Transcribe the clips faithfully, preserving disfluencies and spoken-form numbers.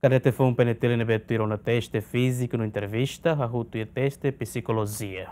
Kadete foun PNTL ne'ebé tuir ona teste fíziku no entrevista, hahú tuir teste psikolojia.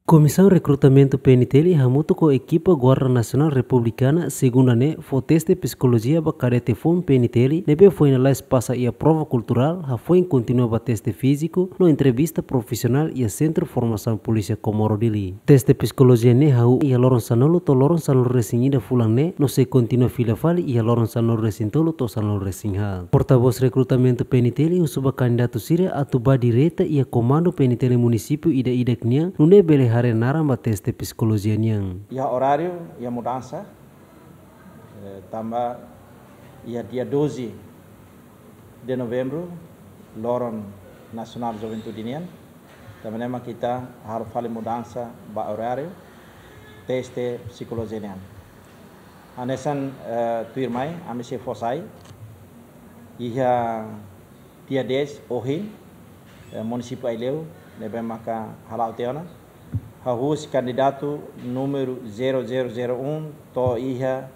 Komisaun Rekrutamentu PNTL hamutuk ho ekipa Guarda Nasionál Republikana, segunda ne'e, fó teste psikolojia ba kadete foun PNTL ne'ebé foin lalais pasa iha prova kulturál, hafoin kontinua ba teste fíziku no entrevista profisionál iha Sentru Formasaun Polísia Comoro Dili. Teste psikolojia ne'e hahú iha loron sanulu to'o loron sanulu-resin-ida fulan ne'e, no sei kontinua fila fali iha loron sanulu-resin-tolu to'o sanulu-resin-haat. Portavós Rekrutamentu PNTL husu ba kandidatu sira atu bá direta iha komandu PNTL munisípiu ida-idak nian, nune'e bele haree naran ba teste psikolojia nian. Iha oráriu iha mudansa, eh, tanba iha dia doze de novembru, loron nasionál juventude nian, tanba ne'e mak ita halo fali mudansa ba oráriu teste psikolojia nian. Hanesan, eh, tuirmai, ami sei fó sai iha dia dez ohin, eh, munisípiu Aileu, ne'ebé maka hala'o tiha ona, hahú husi kandidatu númeru zero zero zero um to'o iha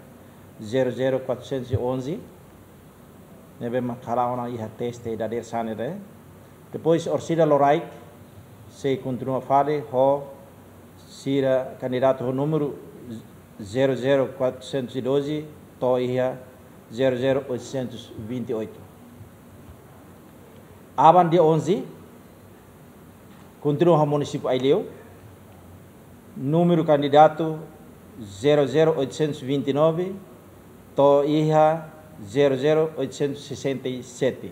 zero zero quatrocentos e onze, ne'ebé maka hala'o ona iha teste dadeer-saan ne'e. Depois, orsida loraik sei kontinua fali ho sira kandidatu ho númeru zero zero quatrocentos e doze to'o iha zero zero oitocentos e vinte e oito. Aban dia onze, kontinua ho munisípiu Aileu, númeru kandidatu zero zero oitocentos e vinte e nove to'o iha zero zero oitocentos e sessenta e sete.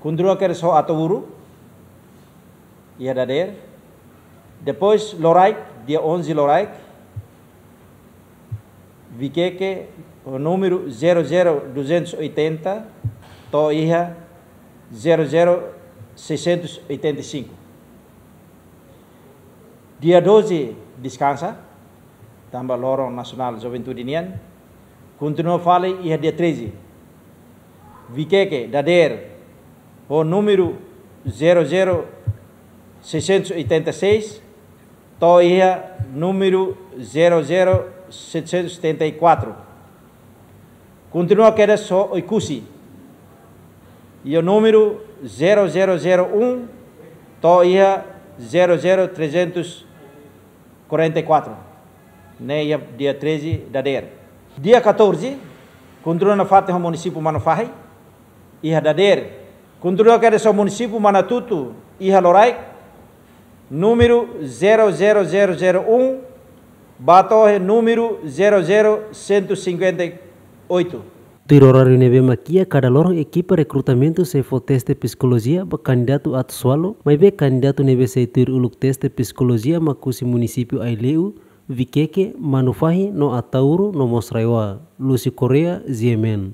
Kontinua kedas ho Ataúro, iha dadeer. Depois, loraik, dia onze loraik, Viqueque, númeru zero zero duzentos e oitenta to'o iha zero zero seiscentos e oitenta e cinco. Dia doze deskansa, tanba loron nasionál juventude nian, kontinua fali iha dia treze. Viqueque, dadeer, ho númeru zero zero seiscentos e oitenta e seis to'o iha númeru zero zero setecentos e setenta e quatro. Kontinua kedas ho Oekusi, iha númeru zero zero zero um to'o iha zero zero trezentos quarenta e quatro. Ne'e iha dia treze dadeer. Dia catorze, kontinua nafatin ho munisípiu Manufahi, iha dadeer. Kontinua kedas ho munisípiu Manatutu, iha loraik, númeru zero zero zero zero um, bá to'o númeru zero zero cento e cinquenta e oito. Tuir oráriu ne'ebé mak iha, kada loron ekipa rekrutamentu sei fó teste psikolojia ba kandidatu atu soalu, maibé kandidatu ne'ebé sei tuir uluk teste psikolojia mak husi munisípiu Aileu, Viqueque, Manufahi, no Ataúro, no mós RAEOA. Lúcio Correia, G M N.